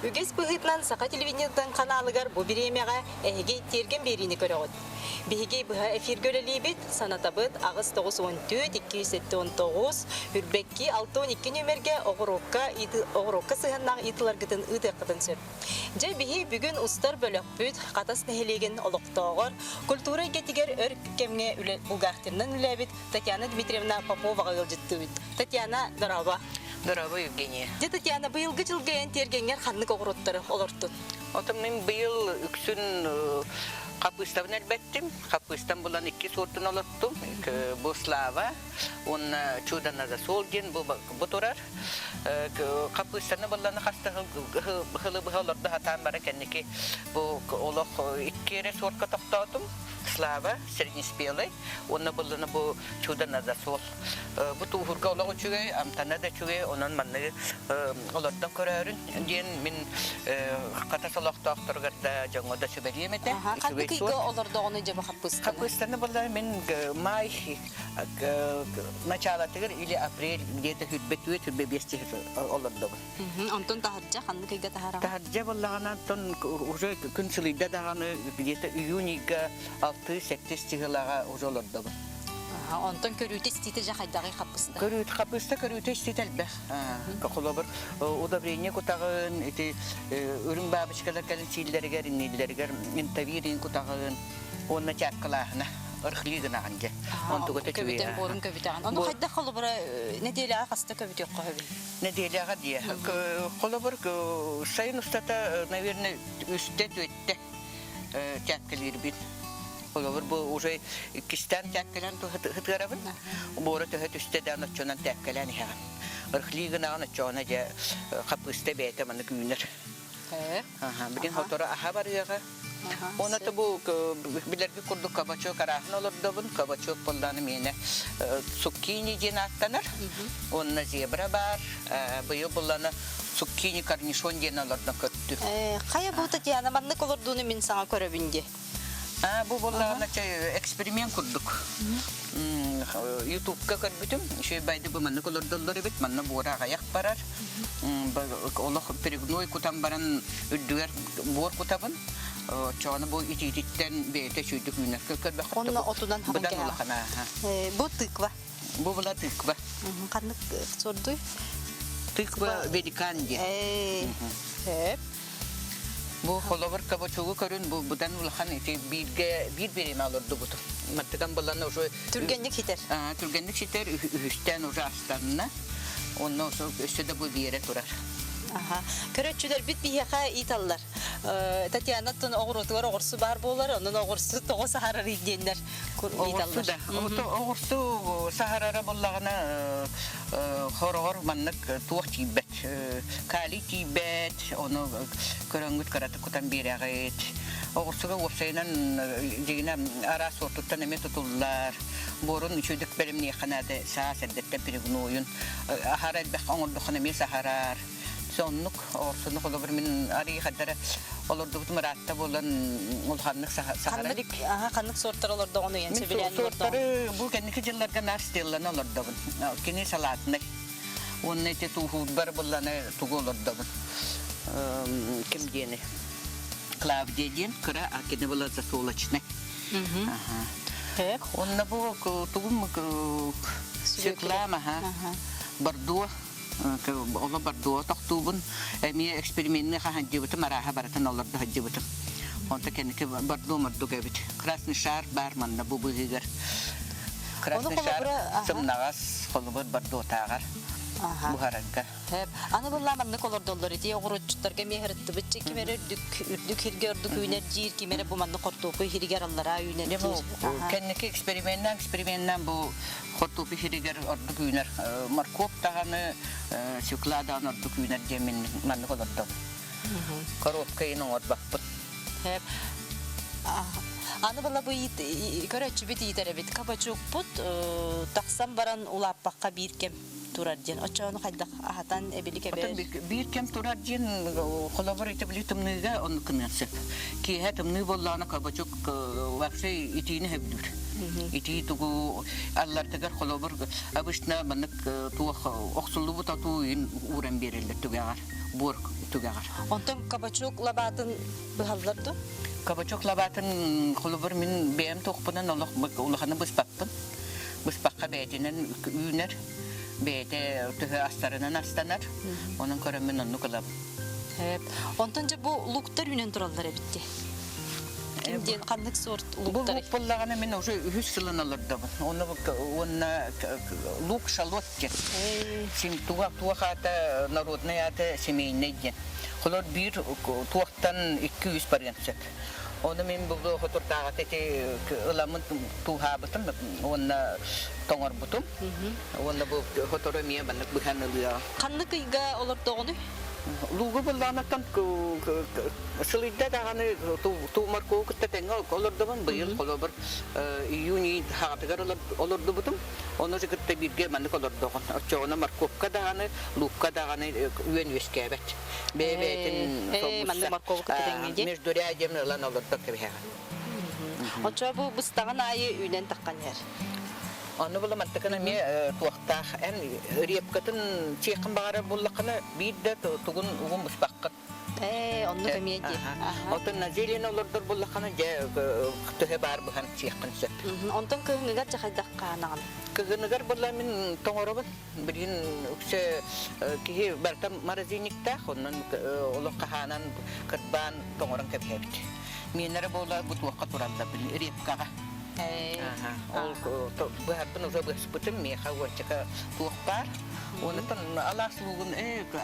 Үгэс быһыытынан Саха телевидениетын ханаалыгар бу бириэмэҕэ эһиги тиэргэн биэриини көрөҕүт. Биһиги быһа эфиргэ үлэлиибит, санатабыт 894 279 Үрбэкки 62 нүөмэргэ оҕуруокка, оҕуруокка сыһыаннаах ыйытыыларгытын ыытыаххытын сөп. Дьэ, биһи бүгүн устар бөлөхпүт Хатас нэһилиэгин олохтооҕор, культура эйгэтигэр өр кэмҥэ үлэ бухгалтерынан үлээбит Татьяна Дмитриевна Поповаҕа ыалдьыттыыбыт. Татьяна, дорообо. Дорообо, Евгения. Дьэ, Татьяна, быйылгы дьылга эн тиэргэҥҥэр ханнык оҕуруоттары олортун? Отон мин быйыл үксүн хаппыыстабын элбэттим. Хаппыыстан булан икки суортун олортум. Бу Слава уонна Чудо на засол диэн бу, бу турар. Хаппыыстаны булланы хаста хылы быһа олордо сатаан бара кэнники бу олох икки эрэ суорка тохтоотум. Слава среднеспелый уонна булланы бу Чудо на засол. Бу тууһурга олох үчүгэй, амтана да үчүгэй, онон манныгы олордон көрөөрүн диэн мин Хатас олохтоохторугар да дьоҥҥо да сүбэлиэм этэ. Ханнык ыйга олордоҕуну дьэ бу хаппыыстаны? Хаппыыстаны буолла мин май началатыгар или апрель где-то хүрбэ түөрт хүрбэ биэс олордобун. Онтон таһырдьа ханнык ыйга таһараҕын? Таһырдьа буоллаҕына онтон уже күн сылыйда даҕаны где-то июнь ыйга алты-сэттис чыһылаҕа уже олордобун. Онтон көрүүтэ-истиитэ дьэ хайдаҕый хаппыста? Көрүүт, хаппыста көрүүтэ-истиитэ элбэх. Холобур, удобрение кутаҕын, ити үрүҥ бабочкалар кэлин сииллэригэр, инниллэригэр интавирин кутаҕын уонна чааккалааһына ырхлыы гынаҕын дьэ. Онтугата үчүгэй. Көбүтэн, буорун көбүтэҕин. Ону хайдах холобура нэдиэлэҕэ хаста көбүтүөххэ сөбүй? Нэдиэлэҕэ диэ. Холобур, сайын устата, наверное, үстэ, түөттэ чээккэлиирбин. Холобур, бу уже иккистээн тээккэлээн ытыарабын. Буора төһө түстэ да оччонон тээккэлээн иһэҕин. Ырхлыы гынаҕын оччоҕуна дьэ хаппыыста бэйэтэ маннык үүнэр. Билигин сотору аһа барыаҕа. Уонна бу билэрги курдук кабачок арааһын олордобун. Кабачок буоллааны миэнэ цуккини диэн ааттанар. Уонна зебра баар. Быйыл булланы цуккини корнишон диэн олордон көрдүм. Хайа бу Татьяна маннык олордууну мин саҥа көрөбүн дии. Бу буоллаҕына эксперимент курдук. Ютубка көрбүтүм. Үчүгэй байды бу маннык олордоллор эбит. Манна буора аҕыйах барар. Олох перегной кутан баран үрдүгэр буор кутабын. Оччоҕуна бу итиититтэн бэйэтэ үчүгэйдик үүнэр. Көрбөххө Онно отунан быдан улахана. Бу тыква. Бу была тыква. Ханнык сордуй? Тыква великан диэн. Сөп. Бу холобур кабачогу көрүн бу быдан улахан ити бииргэ биир бириэмэ олордубутум. Маттыган булан уже Түргэнник ситэр. Түргэнник ситэр үһүстээн уже астанна. Онно өссө да бу биэрэ турар. Аха. Көрөччүлэрбит биһиэхэ ыыталлар. Татьянаттан оҕуруотугар оҕурсу баар буолар, онон оҕурсу тоҕо саһарарый диэннэр Оҕурсу да. Оҕурсу саһарара буоллаҕына хороҕор маннык туох тиийбэт. Калий тиийбэт, ону көрөҥҥүт кыратык кутан биэрэҕит. Оҕурсуга уопсайынан дьигинэ араас суортуттан эмиэ тутуллар. Буорун үчүгдүк бэлэмниэххэ наада саас эрдэттэн перегнойун. Аһара элбэх оҥордоххуна эмиэ саһарар. Соннук оҕурсуну холобур мин арыый хардара олордубутум ыраатта буолан улаханнык саһара илик. Ханнык суортары олордоҕун ыйан сөбүлээн суортары бу кэнники дьылларга наар стелланы олордобун. Кини салатнай. Уонна ити тууһуурбар булланы тугу олордобун. Ким диэни? Клавдия диэн кыра, а кини была засолочный. Онно бу тугум свекла маха бордо Оло бордуо тохтуубун эмиэ эксперименни хаһандьыбытым арааһа барытын олордо сылдьыбытым. Онто кэнники бордуо мордук эбит. Красный шар баар манна бу быыһыгар. Красный шар сымнаҕас холобур бордуотааҕар буһарарга. Аны булла маннык олордоллор ити оҕуруотчуттарга эмиэ ырыттыбыт ким эрэ үрдүк үрдүк сиргэ ордук үүнэр диир ким эрэ бу маннык хортуоппуй сиригэр аллараа үүнэр диир. Кэнники эксперименнээн эксперименнээн бу Хортуоппуй сиригэр ордук үүнэр моркуоп даҕаны, свекла даҕаны ордук үүнэр диэн мин маннык олордобун. Коробка иһин оҥорбоппун. Аны была бу көрөөччүбүт иитэр эбит. Кабачокпут тахсан баран улааппакка биир кэм турар диэн. Оччоҕуну хайдах аһатан эбилик эбэр? Биир кэм турар диэн холобур ити били тымныыга оннук гыныан сөп. Киэһэ тымныы буоллаҕына кабачок вообще итиини сөбүлүүр. Итии тугу аллартыгар холобур обычно маннык туох охсуллубут отуу ууран биэрэллэр түгэҕэр буор. Түгэҕэр. Онтон кабачок лабаатын быһаллар дуо? Кабачок лабаатын холобур мин бэйэм туохпунан олох улаханы быспаппын. Быспахха бэйэтинэн үүнэр, бэйэтэ төһө астарынан астанар. Онон көрөммүн оннук ылабын. Онтон дьэ бу луктар үүнэн тураллар эбит дии. Ким диэн ханнык сорт Бу луктары? лук буоллаҕына мин уже үһүс сылын олордобун. Онно уонна лук шалот диэн. Син туга туох аата народный аата семейный диэн. Холор биир туохтан 200 барыан сөп. Ону мин бу хотурдааҕыта ити ыламмын тууһаабытым уонна тоҥорбутум. Уонна бу хотору эмиэ маннык быһан ылыаҕым. Ханнык ыйга олордоҕунуй? Луугу быллаанаттан сылыйда даҕаны туу моркуобу кытта тэҥҥэ олордубун. Быйыл холобур июнь хаҕатыгар олордубутум. Ону кытта бииргэ маннык олордоҕун. Оччоҕуна моркуопка даҕаны, луукка даҕаны үөн үөскээбэт. Бэйэ-бэйэтин маннык моркуобу кытта тэҥҥэ дии. Междурядьем ылан олордон кэбиһэҕин. Оччоҕо бу быстаҕын аайы үүнэн таххан иһэр. Ону була мантыкын эмиэ туохтаах эн репкатын чиэххин баҕарар буоллаххына биир да тугун угун быспаккын. Ээ, оннук эмиэ дии. Оттон назелин олордор буоллаххына дьэ төһө баар быһан сиэххин сөп. Онтон кыһыныгар дьэ хайдах ханаҕын? Кыһыныгар буолла мин тоҥоробун. Билигин үксэ киһи барыта морозильниктаах, онон олох хаһаанан кырбаан тоҥорон кэбиһэбит. Миэннэрэ буола бу туохха тураллар били репкаҕа. Ол быһарбын уже быспытым, миэхэ уончака туох баар. Онтон алаас луугун,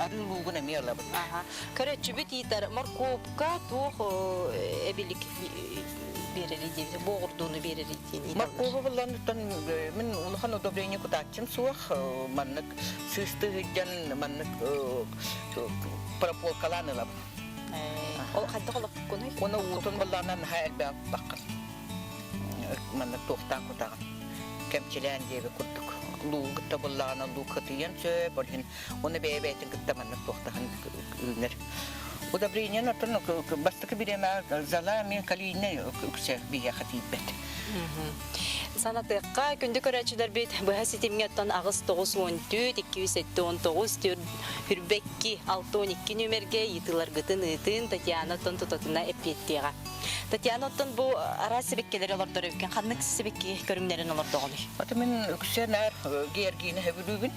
арыы луугун эмиэ ылабыт. Көрөччүбүт иитэр моркуопка туох эбилик биэрэрий диэбит, буоҕурдууну биэрэрий диэн ыйыталлар. Моркуобу булланыттан мин улахан удобрение кутааччым суох. Маннык сыысты сылдьан маннык прополкалаан ылабын. Ол хайдах олохпуккунуй? Уонна уутун буллаанан наһаа элбэх баккын. Маннык туохтаан кутаҕын. Кэмчилээн диэби курдук. Луугу кытта буллаҕына луук хытыйан сөп, ол иһин уонна бэйэ-бэйэтин кытта маннык туохтаһан үүнэр. Удобрение оттон бастакы бириэмэ зала эмиэ калийнай үксэ биһиэхэ тиийбэт. Санатыахха, күндү көрөөччүлэрбит быһа ситимҥэ оттон 8 914 279 Хүрбэкки 62 нүөмэргэ ыйытыыларгытын ыытын Татьяна оттон тутатына эппиэттиэҕэ. Татьяна оттон бу араас сибэккилэри олордор эбиккин. Ханнык сибэкки көрүҥнэрин олордоҕунуй? Аты мин үксэ наар Георгийны сөбүлүүбүн.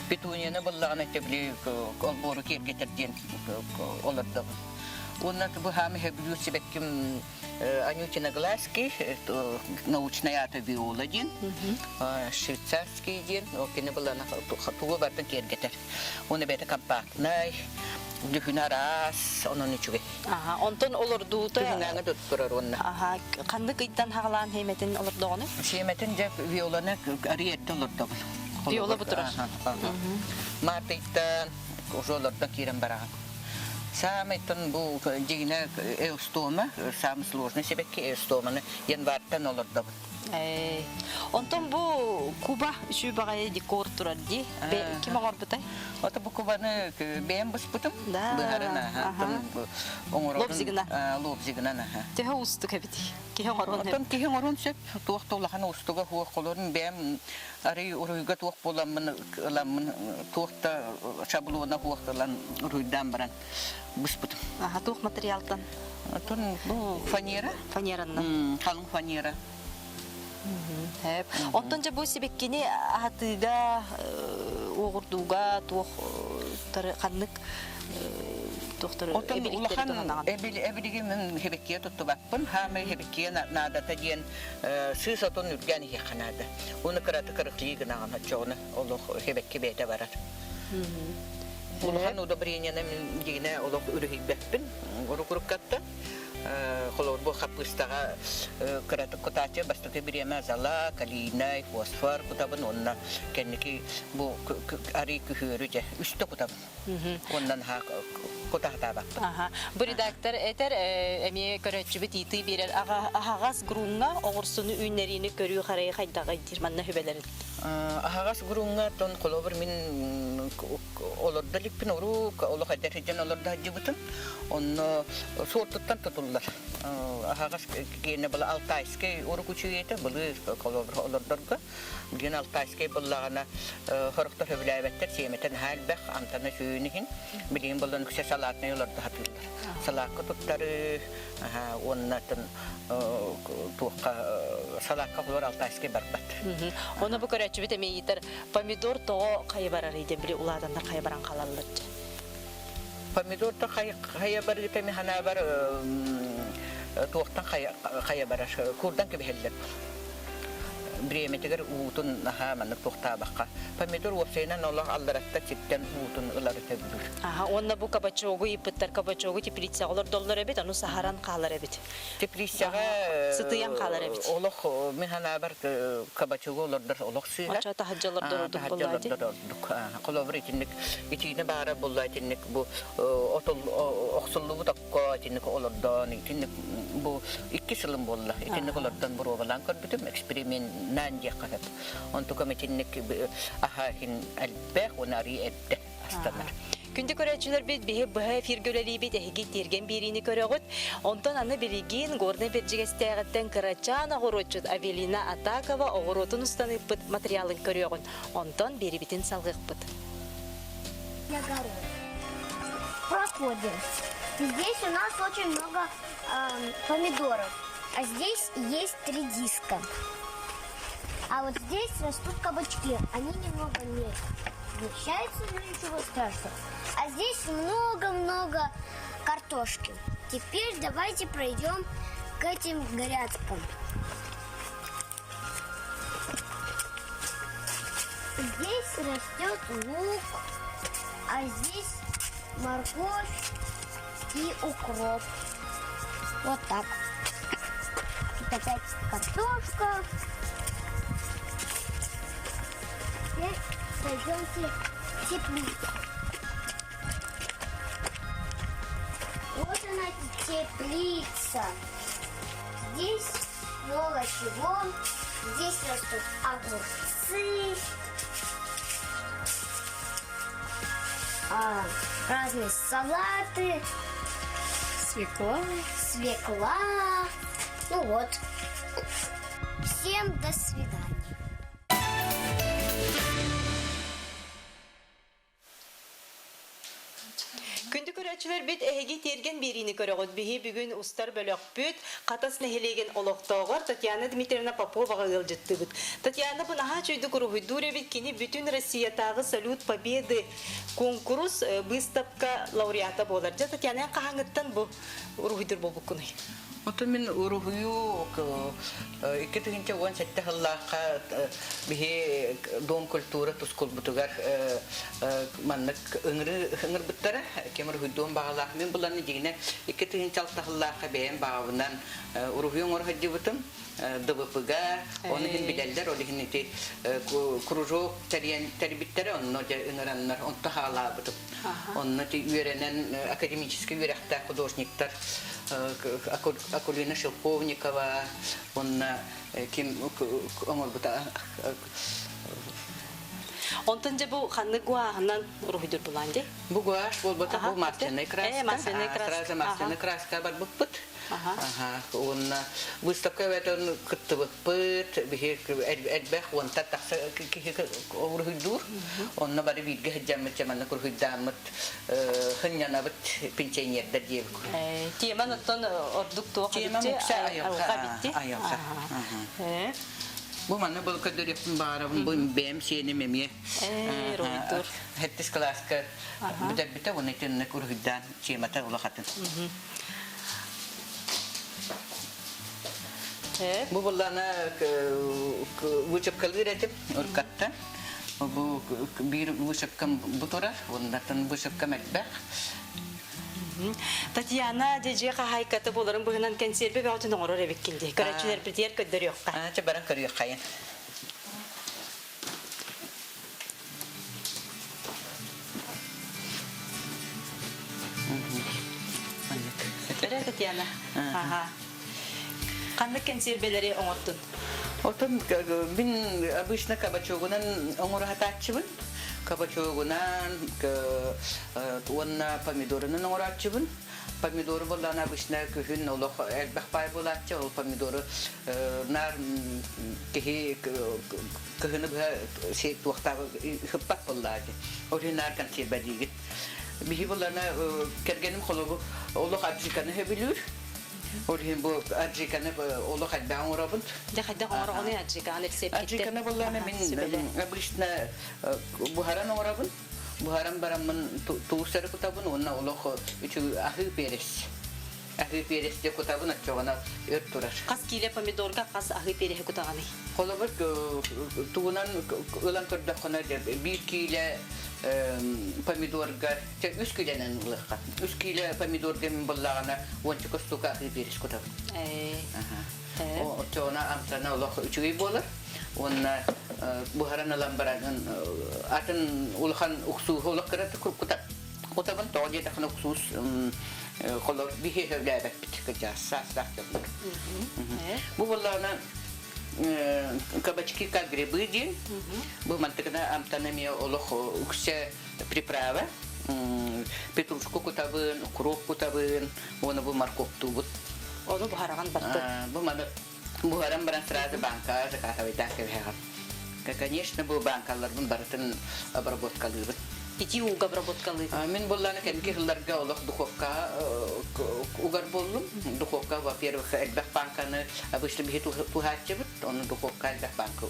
Петунияны буллаҕына тэбили олбуору киэргэтэр диэн олордобун. Уонна бу хаамы сөбүлүүр сибэкким Анютина Глазки, научнай аата Виола диэн, швейцарский диэн, ол кини былана тугу барытын киэргэтэр. Уонна бэйэтэ компактнай, дьүһүнэ араас, онон үчүгэй. Аха, онтон олордуута... Күһүҥҥэ туттарар уонна. Аха, ханнык ыйтан хаҕалаан сиэмэтин олордоҕунуй? Сиэмэтин дьэ Виоланы арый эрдэ олордобун. Виола бу турар. Март ыйтан уже олордон киирэн бараҕын. Саамай бу дьиҥинэ эустома, самый сложный сибэкки эустоманы январьтан олордобун. Онтон бу Куба үчүгэй баҕайы декор турар дии. Ким оҥорбутай? Ото бу Кубаны бэйэм быспытым. Да. Быһарын оҥорорун. Лобзигынан. Лобзигынан аха. Төһө уустук эбитий? Киһи оҥоруон Оттон киһи оҥоруон сөп. Туох да улахан уустуга суох. Холорун бэйэм арый уруһуйга туох буоламмын ыламмын туох да шаблона суох ылан уруһуйдаан баран быспытым. Аха, туох материалтан? Оттон бу фанера. Фанераннан. Халыҥ фанера. Хэп. Оттон дьэ бу сибэккини аһатыыга, уоҕурдууга туох ханнык туохтары Оттон эбиликтэри улахан туһанаҕын? эбилиги мин хебеккиэ туттубаппын. Хаамай хебеккиэ наадата диэн сыыс отун үргээн иһиэххэ наада. Уну кыраты кырыклыы гынаҕын оччоҕуна олох хебекки бэйэтэ барар. Улахан удобрениены мин дьиҥинэ олох үрүһүйбэппин уруккаттан. Холобур бу хаппыыстаҕа кыратык кутааччы бастакы бириэмэ зала, калийнай, фосфор кутабын уонна кэнники бу арыы күһүөрү дьэ үстэ кутабын. Уонна наһаа кута сатаабаппын. Бу редактор этэр эмиэ көрөөччүбүт иитыы биэрэр аһаҕас грунҥа оҕурсуну үүннэриини көрүү харайы хайдаҕый диир манна сүбэлэрин. Аһаҕас грунҥа тон холобур мин олордо иликпин уруук олох эдэр сылдьан олордо сылдьыбытым. Онно суортуттан тутуллар. Аһаҕас киэнэ была Алтайскай урук үчүгэйэтэ былы холобур олордорго. Билигин Алтайскай буллаҕына сорохтор сөбүлээбэттэр сиэмэтэ наһаа элбэх амтана сүүн иһин. Билигин булан үксэ. Салатнай олордо сатыыллар. Салаакка туттары уонна туохха салаакка холор алтайский барбат. Оны бу көрөөччүбүт эмиэ ыйытар помидор тоҕо хайа барарый диэн били улаатаннар хайа баран хаалаллар дьэ. Помидор то хайа барыыта ми ханаабар туохтан хайа барар курдан кэбиһэллэр бириэмэтигэр уутун наһаа маннык туохтаабакка помидор уопсайынан олох алларатта сиртэн уутун ылары сөбүлүүр. Аха, уонна бу кабачогу ыйыппыттар кабачогу теплицаҕа олордоллор эбит, ону саһаран хаалар эбит. Теплицаҕа Сытыйан хаалар эбит. Олох мин санаабар кабачогу олордор олох сыыһа. Оччо таһырдьа олордор ордук Таһырдьа буоллаа дии. олордор ордук. Холобур итинник итиини баара буолла итинник бу отул охсуллубут окко итинник олордон итинник бу икки сылым буолла итинник олордон боруобалаан көрбүтүм эксперименнаан диэххэ сөп. Онтукам итинник аһа иһин элбэх уонна арыы эрдэ астанар. Күндү көрөөччүлэрбит биһи быһа эфиргэ үлэлиибит, эһиги тиэргэн биэриини көрөҕүт. Онтон аны билигин Горнай Бэрдьигэстээҕиттэн кырачаан оҕуруотчут Авелина Атакова оҕуруотун устан ыыппыт материалын көрүөҕүн. Онтон биэрибитин салҕыахпыт. Проходим. Здесь у нас очень много э, помидоров, а здесь есть три диска. А вот здесь растут кабачки. Они немного не вмещаются, но ничего страшного. А здесь много-много картошки. Теперь давайте пройдем к этим грядкам. Здесь растет лук, а здесь морковь и укроп. Вот так. Тут опять картошка. Теперь пойдемте в теплицу. Вот она, теплица. Здесь много чего. Здесь растут огурцы, а, разные салаты. Свекла. Свекла. Ну вот. Всем до свидания. Күндү көрөөччүлэрбит эһиги тиэргэн биэриини көрөҕүт. Биһи бүгүн устар бөлөхпүт Хатас нэһилиэгин олохтооҕор Татьяна Дмитриевна Поповаҕа ыалдьыттыыбыт. Татьяна бу наһаа үчүгэйдик уруһуйдуур эбит. Кини бүтүн Россиятааҕы «Салют Победы» куонкурус быыстапка лауреата буолар. Дьэ, Татьяна, эн хаһааҥҥыттан бу уруһуйдуур буолбуккунуй? Отон мин уруһуйу 2017 сыллаахха биһи Дом культура тускулбутугар маннык ыҥырыы ыҥырбыттара. Ким уруһуйдуон баҕалаах. Мин буланы дьиҥинэн 2006 сыллаахха бэйэм баҕабынан уруһуй оҥоро сылдьыбытым. ДВП-га, оны иһин билэллэр, ол иһин ити кружок тэрийэн тэрийбиттэрэ, онно дьэ ыҥыраннар, онто хаалаабытым. Онно үөрэнэн академическай үөрэхтээх художниктар Акулина Шелковникова уонна ким оҥорбута Онтон дьэ бу ханнык гуаһынан уруһуйдуур булаан дии? Бу гуашь буолбата бу масляный краска. Масляный краска. Сразу масляный краска барбыппыт. Уонна выставка эбэтэн кыттыбыппыт, биһи элбэх уонтан тахса киһи уруһуйдуур. Онно бары бииргэ сылдьаммыт, маннык уруһуйдааммыт, сынньанабыт пенсионердар диэбит. Теман оттон ордук туох Тема мукса айылҕа. Айылҕа. Бу манна был көрдөрүөхпүн баҕарабын, бу бэйэм сиэним эмиэ. Уруһуйдуур. Сэттис кылааска бүтэрбитэ, уонна итинник уруһуйдаан темата улахатын. Бу буллана вычепкалыыр этим уркатта. Бу биир вышивкам бу турар, оннаттан вышивкам элбэх. Татьяна дьиэ хаһаайката буоларын быһынан кэнсиэрбэ бөҕөтүн оҥорор эбиккин дии. Көрөөччүлэрбитигэр көрдөрүөххэ. Чэ баран көрүөххэйин. Өрө Татьяна. Аха. Ханнык кэнсиэрбэлэри оҥордун? Отон мин обычно кабачогунан оҥоро сатааччыбын. Кабачогунан уонна помидорунан оҥорооччубун. Помидору буоллаҕына обычно күһүн олох элбэх баай буолааччы. Ол помидору наар киһи кыһыны быһа туохтаабы ыһыппат буоллаа дии. Ол иһин наар консервэлиигит. Биһи булана кэргэним холобу олох аджиканы хөбүлүүр. Ол иһин бу аджиканы олох элбэҕи оҥоробун. Дьэ хайдах оҥороҕунуй аджиканы рецептиттэн? Аджиканы буллаана мин обычно буһаран оҥоробун. Буһаран бараммын туус эрэ кутабын уонна олох үчүгэй аһыы перец. Аһыы перец кутабын оччоҕуна өр турар. Хас киилэ помидорга хас аһыы переһи кутаҕыный? Холобур, тугунан ылан көрдөххүнэ, биир киилэ помидорга, үс киилэнэн ылыахха. Үс киилэ помидорга мин буллаҕына уонча штука аһыы перец кутабын. Оччоҕуна амтана олох үчүгэй буолар. Уонна буһаран ылан баран атын улахан уксууһу олох кыратык кутабын. Тоҕо диэтэххинэ уксуус холор биһи сөбүлээбэппит кырдьаҕас саастаах дьоннор. Бу буоллаҕына кабачки как грибы диэн. Бу мантыкына амтана эмиэ олох үксэ приправа. Петрушку кутабын, укроп кутабын, уонна бу морковтуубут. Ону буһараҕын бартын. Бу маны буһаран баран сразу банкаҕа закатывайдаах кэбиһэҕин. Конечно, бу банкаларбын барытын обработкалыыбын. Ити ууга обработкалыыбын. Мин буллааны кэнники сылларга олох духовкаҕа угар буоллум. Духовка, во-первых, элбэх банканы обычно биһи туһааччыбыт, ону духовка элбэх банка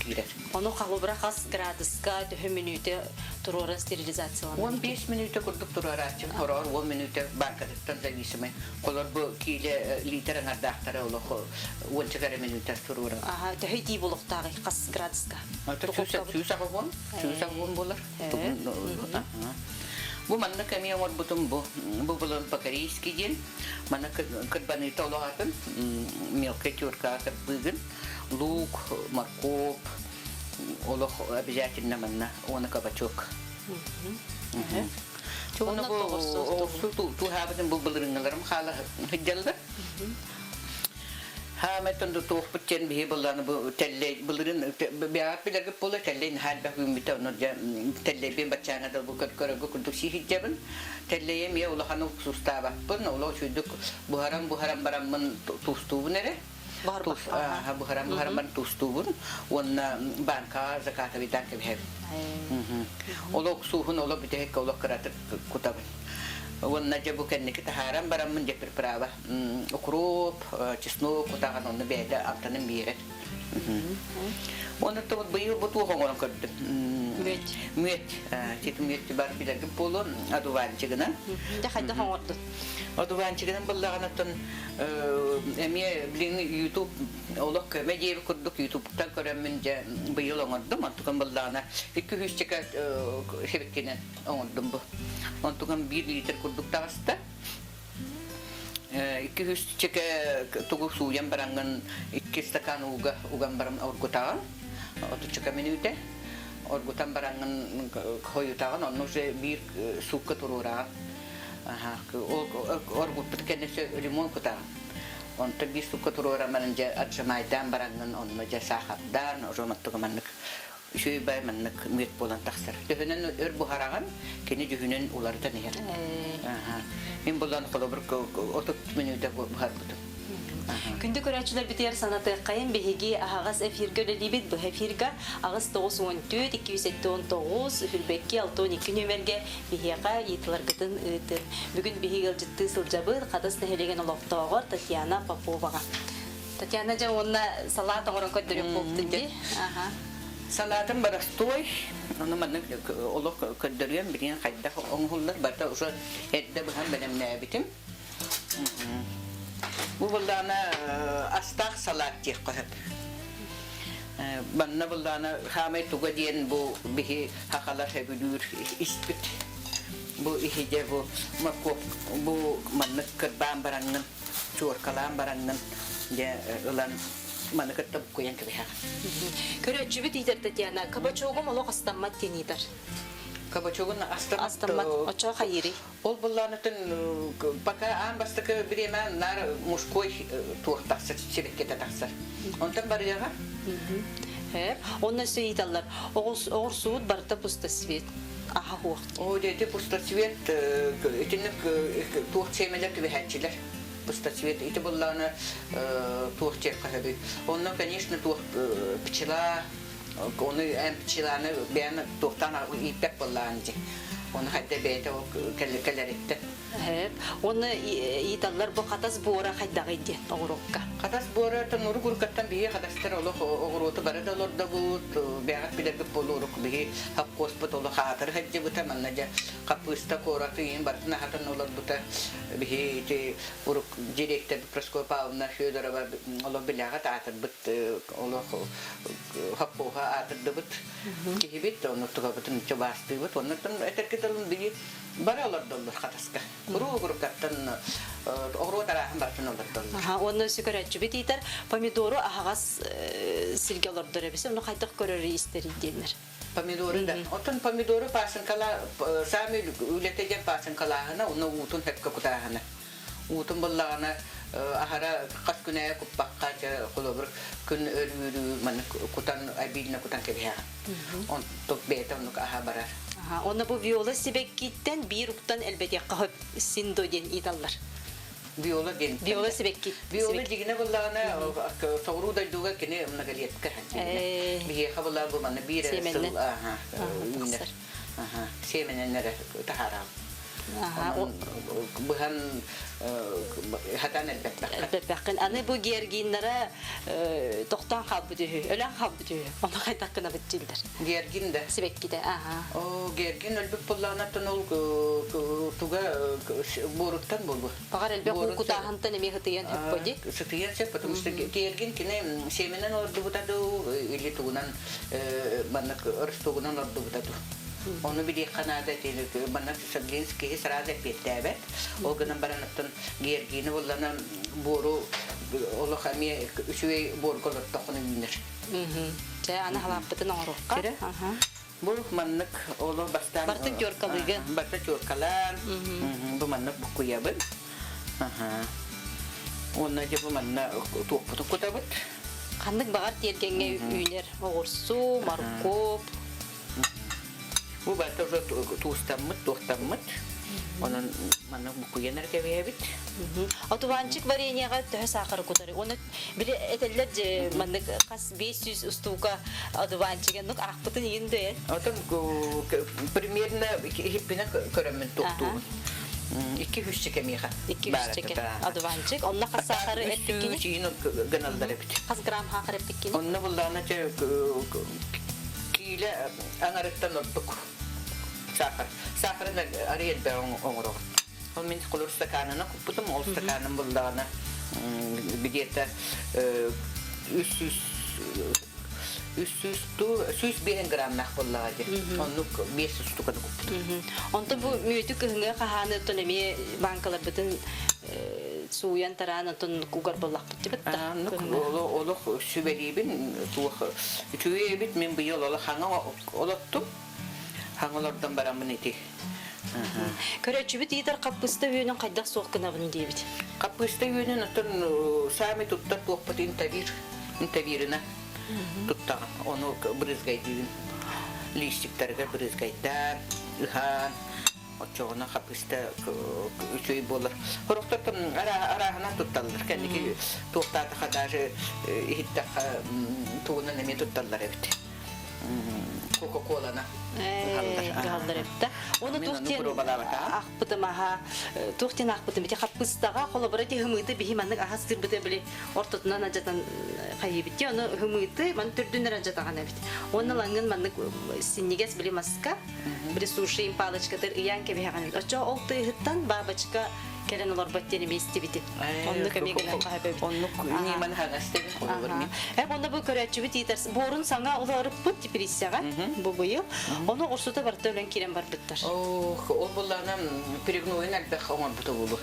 киирэр. Ону холобура хас градуска төһө мүнүүтэ туруоран стерилизацияланар? 15 мүнүүтэ курдук туруорааччым, хороҕор 10 мүнүүтэ банкатыттан зависимый. Холор бу киилэ литр аҥардаахтара олох уонча эрэ мүнүүтэ туруоран. Аха, төһө итии буолуохтааҕый хас градуска? 180, 180 буолар. Бу манна эмиэ оҥорбутум бу. Бу булан по-корейски диэн. Манна кырбаныыта олох атын. Мелкая терка кырбыыгын. Лук, морковь, олох обязательно манна уонна кабачок. Уонна бу оҕурсу туһаабытын бу былырыҥҥыларым хаала сылдьаллар. Хаамайтан да туохпут диэн биһи быллааны бу тэллэй былырын бэҕэт билэргит буола тэллэй наһаа элбэх үүммүтэ ону дьэ тэллэйбин баччааҥа да бу көрөргө курдук сии сылдьабын. Тэллэйи эмиэ улахан уксустаабаппын, олох үчүгдүк буһаран-буһаран бараммын туустуубун эрэ. Буһаран буһаран баран туустуубун уонна банкаҕа закатывайдаан кэбиһэбин. Олох уксууһун олох бүтэһиккэ олох кыратык кутабын. Уонна дьэ бу кэнники таһааран бараммын дьэ приправа укроп, чеснок кутаҕын онно бэйэтэ амтанын биэрэр. Уонна вот быйыл бу туох оҥорон көрдүм. Мүөт. Мүөт. Титу мүөт бар билэргин буолуо одуванчигынан. Дьэ хайдах оҥордун? Одуванчигынан быллаҕынаттан эмиэ билиҥҥи YouTube олох көмө диэбит курдук YouTube'тан көрөммүн дьэ быйыл оҥордум. Онтукам быллаҕына икки сүүсчэкэ сибиккинэн оҥордум бу. Онтукам биир литр курдук таҕыста. Икки сүүсчэкэ тугу сууйан бараҥҥын икки стакан ууга уган баран оргутаҕын. Отуччака мүнүүтэ. Оргутан бараҥҥын хойутаҕын, онно уже биир суукка туруораҕын. Оргуппут кэннэ лимон кутаҕын. Онтон биир суукка туруоран баран дьэ отжимайдаан бараҥҥын онно дьэ саахардаан, уже оттуга маннык үчүгэй бай маннык мүөт буолан тахсар. Төһөнөн өр буһараҕын, кини дьүһүнүн уларытан иһэр. Мин булан холобур 30 мүнүүтэ буһарбытым. Күндү көрөөччүлэрбитигэр санатыаххайын биһиги аһаҕас эфиргэ үлэлиибит быһа эфирга 894 279 үһүрбэкки 62 нүөмэргэ биһиэхэ ыйытыларгытын ыытын. Бүгүн биһиги ыалдьыттыы сылдьабыт Хатас нэһилиэгин олохтооҕор Татьяна Поповаҕа. Татьяна дьэ уонна салаат оҥорон көрдөрүөх буолбутун дии. Салаатым боростуой, ону маннык олох көрдөрүөм, билигин хайдах оҥоһуллар, барыта уже эрдэ быһан бэлэмнээбитим. Бу буллаана астаах салаат диэххэ сөп. Манна буллаана хаамай туга диэн бу биһи хахалар сөбүлүүр испит. Бу иһидэ бу моркуоп бу маннык кырбаан бараҥҥын чуоркалаан бараҥҥын дьэ ылан маны кытта буккуйан кэбиһэҕин. Көрөөччүбүт иитэр Татьяна, кабачогум олох астаммат диэн ыытар. Кабачогун астаммат. Астаммат. Оччоҕо хайыырый? Ол быллаанытын пока аан бастакы бириэмэ наар мужской туох тахсар, сибэккитэ тахсар. Онтон барыаҕа. Онно өссө ыйыталлар. Оҕурсуут барыта пустосвет. Аха хуох. Оо, дети пустоцвет итинник туох сиэмэлэр түбэһээччилэр. Пустоцвет ити буллаҕына туох диэххэ сөбүй. Онно, конечно, туох пчела, ону эн пчеланы бэйэн туохтаан ииппэт буоллаҕын дии. Оны хайда бэйэтэ ол кэлэриттэн. Уонна ыыталлар бу хатас буора хайдаҕый диэн оҕуруокка. Хатас буора урук уруккаттан биһи хатастар олох оҕуруоту бары да олордобут, бэҕэт билэрбит буолуо урук биһи хапкуоспут олох аатыры сылдьыбыта, манна дьэ хаппыыста куораты иһин барытын аһатан олорбута. Биһи ити урук директор Прасковья Павловна Федорова олох билэҕит аатырбыт олох хаппуоһа аатырдыбыт киһибит, ону тугабытын чубаастыыбыт. Оннуттан этэргэ дылы били бары олордоллор хатаска. Куруу-куруккаттан оҕуруот арааһын барытын олордоллор. Уонна өссө көрөөччүбүт ыытар помидору аһаҕас сиргэ олордор эбис. Ону хайдах көрөрү истэрий диэннэр. Помидоры да. Оттон помидору пасынкала саамай үлэтэ диэн пасынкалааһына, уонна уутун сөпкө кутааһына. Уутун буллаҕына аһара хас күн аайы куппакка холобур күн өрүүрүү маннык кутан обильно кутан кэбиһэҕин. Онтук бэйэтэ оннук аһа барар. Онно бу виола сибэккиттэн биир уктан элбэтиэххэ сөп синдо диэн ыыталлар. Виола диэн. Виола сибэкки. Виола дьигинэ буллаҕына соҕуруу дойдуга кини многолетка. Биһиэхэ була бу манна биир эрэ сыл үүнэр. Сиэмэнэн эрэ таһаарабыт. Быһан хатан элбэппэххин. Элбэппэххин. Аны бу георгиннара тохтоон хаалбыт үһү, өлөн хаалбыт үһү. Ону хайдах гынабыт дииллэр. Георгин да? Сибэккитэ, аха. О, Георгин өлбүт буоллаҕына ол туга буоруттан буолуо. Баҕар элбэх уу кутааһынтан эмиэ сытыйан сөп дии. Сытыйан сөп, потому что Георгин кини сиэмэнэн олордубута дуу или тугунан маннык ростогунан ордубута дуу. Ону билиэххэ наада манна Саглинский сразу эппиэттээбэт. Ол гынан баран оттон Георгины буллана буору олох эмиэ үчүгэй буорга олортоххуна үүнэр. Чэ, аны халааппытын оҥоруохха. Бу маннык оло бастаан Бартын тёркалыыгын. Барта тёркалаан бу маннык буккуйабын. Уонна дьэ бу манна туохпутун кутабыт. Ханнык баҕар тиэргэҥҥэ үүнэр оҕурсу, моркуоп. Бу барыта уже туустаммыт, туохтаммыт. Онон манна буккуйан эрэ кэбиһэбит. Отуванчик вареньеҕа төһө саахары кутары? Оны били этэллэр же маннык хас 500 устуука одуванчига нук аахпытын иин дөйөн. Отон примерно иһиппинэ көрөммүн туохтуубун. Икки хүсчэкэ миэхэ. Икки хүсчэкэ. Одуванчик. Онно хас саахары эппиккини? Үс гыналлар эбит. Хас грамм саахар эппиккини? Онно буллаана киилэ аҥарыттан ордук саахар. Саахарын арый элбэх оҥороҕун. Ол мин холур стаканына куппутум, ол стаканым буллаҕына где-то 300 305 граммнаах буоллаҕа дии. Оннук 500 штуканы куппутум. Онтон бу мүөтү кыһыҥҥа хаһааны оттон эмиэ банкаларбытын сууйан тараан онтон кугар буоллахпыт дибит да. Олох сүбэлиибин туох үчүгэй эбит мин быйыл олох хаҥа олоттум. Хаҥа олордон бараммын ити. Көрөөччүбүт ыытар хаппыста үөнүн хайдах суох гынабын диэбит. Хаппыста үөнүн оттон саамай туттар туохпут интавир, интавирина туттаҕын. Ону брызгайдыын листиктарыгар брызгайдаан, ыһаан, оччоҕуна хапыста үчүгэй буолар. Сорохтор арааһынан тутталлар. Кэнники туохтаатаха даже иһиттэххэ тугунан эмиэ тутталлар эбит. Кока-коланы ыһаллар эбит Оны туох диэн ахпытым аха туох диэн ахпытым ити хаппыстаҕа холобура ити хымыыты биһи маннык аһас сырбыты били ортотунан адьатан хайыыбыт ди ону хымыыты ман төрдүннэр адьатаҕан эбит уонна лаҥын маннык синньигэс били маска били суши палочкатыр ыйаан кэбиһэҕин оччо ол тыаһыттан бабочка кэлэн олорбот диэн эмиэ истибитим. Оннук эмиэ гынан хаһабэбит. Оннук ньыман хаҥастыбын холобур мин. Э онно бу көрөөччүбүт ыытар буорун саҥа олоруппут типриссэҕэ бу быйыл. Ону оҕурсута барыта өлөн киирэн барбыттар. Ох, ол буллаана перегнойун элбэх оҥорбута буолуо.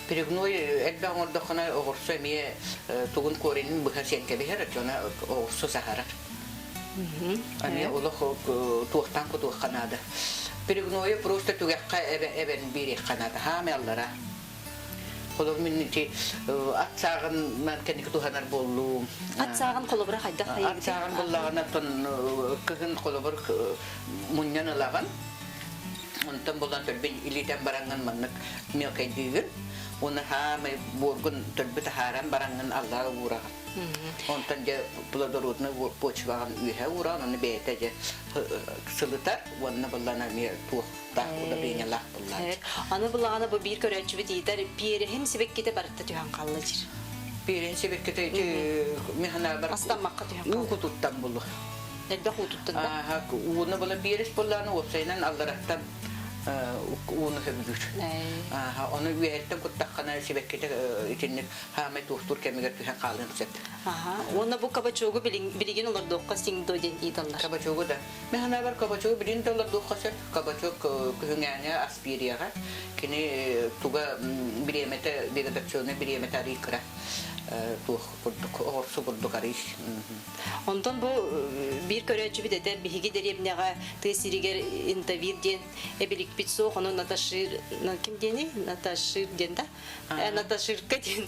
Перегной элбэх оҥордоххуна оҕурсу эмиэ тугун коренин быһа сиэн кэбиһэр, оччоҕуна оҕурсу саһарар. Эмиэ олох туохтан кутуохха наада. Перегнойу просто түгэххэ эбэн биэриэххэ наада. Хаамай аллара. Холобур мин ити ат сааҕын кэнники туһанар буоллум. Ат сааҕын холобура хайдах Ат сааҕын буллаҕына кыһын холобур мунньан ылаҕын. Онтон булан төрбүн илиитэн бараҥҥын маннык мелкайдыыгын. Уонна хаамай буоргун төлбү таһааран бараҥҥын аллаа уураҕын. Онтон дьэ плодородный почваҕын үөһэ уураҕын, ону бэйэтэ дьэ сылытар уонна быллана эмиэ туохтаах удобрениелаах буллааччы. Аны булаҕана бу биир көрөөччүбүт ыйытар пиэрэһим сибэккитэ барыта түһэн хаалла дьир. Пиэрэһин сибэккитэ ити механабар Астаммакка түһэн уу хаалла. кутуттан булу. Элбэх уутуттан да. Ааха, ууну була биэрис буллааны уопсайынан аллараттан ууну сөбүлүүр. Ааха, ону үөһэттэн куттаххына сибэккитэ итинник хаамай туохтуур кэмигэр түһэн хаалыан сөп. Аха. Уонна бу кабачогу билигин олордуохха сиҥдо диэн ыыталлар. Кабачогу да. Мен санаабар кабачогу билигин да олордуохха сөп. Кабачок күһүҥээҥи аспирияҕа кини туга бириэмэтэ вегетационный бириэмэтэ арый кыра туох курдук оҕурсу курдук арый. Онтон бу биир көрөөччүбүт этэр биһиги дэриэбинэҕэ тыа сиригэр интавир диэн эбиликпит суох, ону Наташир ким диэний? Наташир диэн да? Наташирка диэн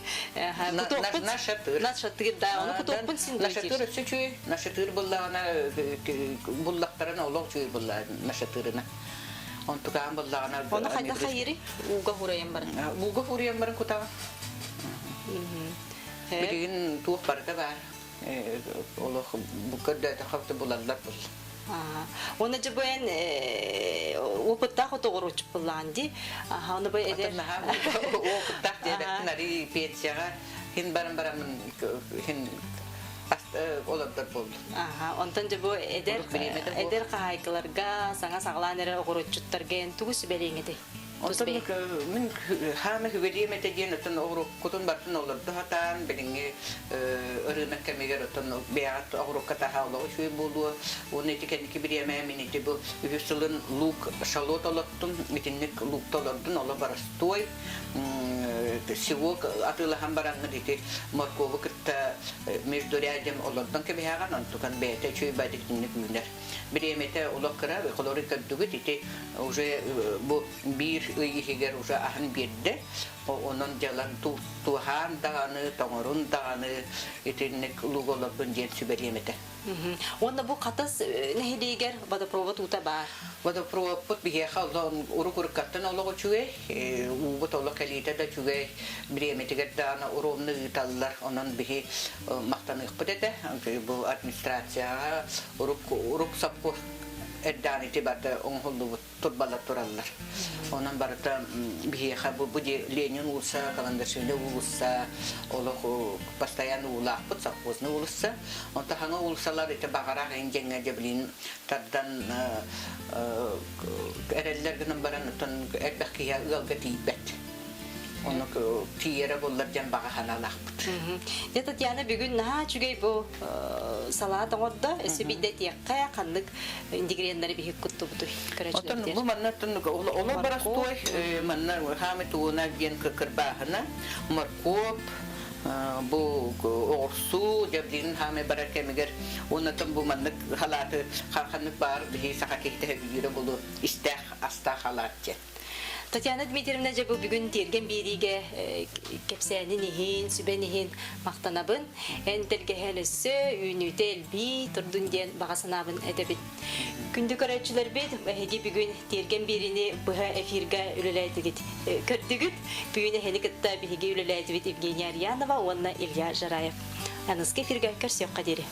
кутуохпут Нашатыр. Нашатыр да, ону кутуохпун син Нашатыр өссө үчүгэй. Нашатыр буллаҕына буллахтарына олох үчүгэй булла нашатырына. Онтукаан буллаҕына Ону хайдах хайырый? Ууга хуурайан баран. Ууга хуурайан баран кутаҕын. Билигин туох барыта баар. Олох бу көрдөөтөххө булаллар бул. Уонна дьэ бу эн опыттаах отоҕурууччу буллаан дии. Аха, ону бу эдэр Опыттаах диэбэппин арый пенсияҕа хин баран бараммын хин олордор буоллум. Аха, онтон дьэ бу эдэр эдэр хаһаайкаларга саҥа саҕалаан эрэр оҕуруотчуттарга эн тугу сүбэлиэҥ этэй? Онтон мин хаама хүгэлиэм этэ диэн оттон оҕуруккутун барытын олордо сатаан билиҥҥи ырыынак кэмигэр оттон бэйэҕит оҕурукка таһаа олоҕу үчүгэй буолуо уонна ити кэнники бириэмэ мин ити бу үһүс сылын лук шалот олоттум итинник лукта олордун оло боростуой сивок атыылаһан бараҥҥын ити моркову кытта междурядьем олордон кэбиһэҕин онтукан бэйэтэ үчүгэй бадик итинник үүнэр бириэмэтэ олох кыра холору көрдүгүт ити уже бу биир ый иһигэр уже аһын биэрдэ онон дьалан туһаан даҕаны тоҥорун даҕаны итинник луг олордун диэн сүбэлиэм этэ. Уонна бу Хатас нэһилиэгэр водопровод уута баар. Водопроводпут биһиэхэ урук-уруккаттан олох үчүгэй, уубут олох кэлиитэ да үчүгэй, бириэмэтигэр даҕаны уруомну ыыталлар, онон биһи махтаныахпыт этэ. Бу администрацияҕа урук урук сопхуос эрдэҕин ити барыта оҥоһуллубут турбалар тураллар. Онон барыта биһиэхэ бу, бу Ленин уулусса, Каландаршвили уулусса, олох постоянно уулаахпыт, совхозный уулусса. Онтон хаҥа уулуссалар ити баҕарах ин дьэҥҥэ дьэбилиин тардан эрэллэр гынан баран оттон элбэх киһи ыалга тиийбэт. Ону тиийэрэ буоллар диэн баҕа санаалаахпыт. Дьэ, Татьяна бүгүн наһаа үчүгэй бу салаат оҥордо. Өссө биирдэ этиэххэ, ханнык ингредиеннэри биһик куттубутуй Оттон бу манна олор боростуой манна хаамы тугуна диэн кырбааһына, моркуоп, бу оҕурсуу, дьэбдиин хаамай барар кэмигэр уоннатан бу маннык халааты ханнык баар биһи саха киһитэ сөбүлүүрэ булу истээх астаах халаат диэн. Татьяна Дмитриевна дьэ бу бүгүн тиэргэн биэриигэ кэпсээнин иһин, сүбэн иһин махтанабын. Эн тэлгэһэн өссө үүнүүтэ элбии турдун диэн баҕа санаабын этэбин. Күндү көрөөччүлэрбит, эһиги бүгүн тиэргэн биэриини быһа эфиргэ үлэлээтигит. Көрдүгүт, бүгүн эһини кытта биһиги үлэлээтибит Евгения Арьянова уонна Илья Жараев. Аныгыскы эфиргэ көрсүөххэ диэри.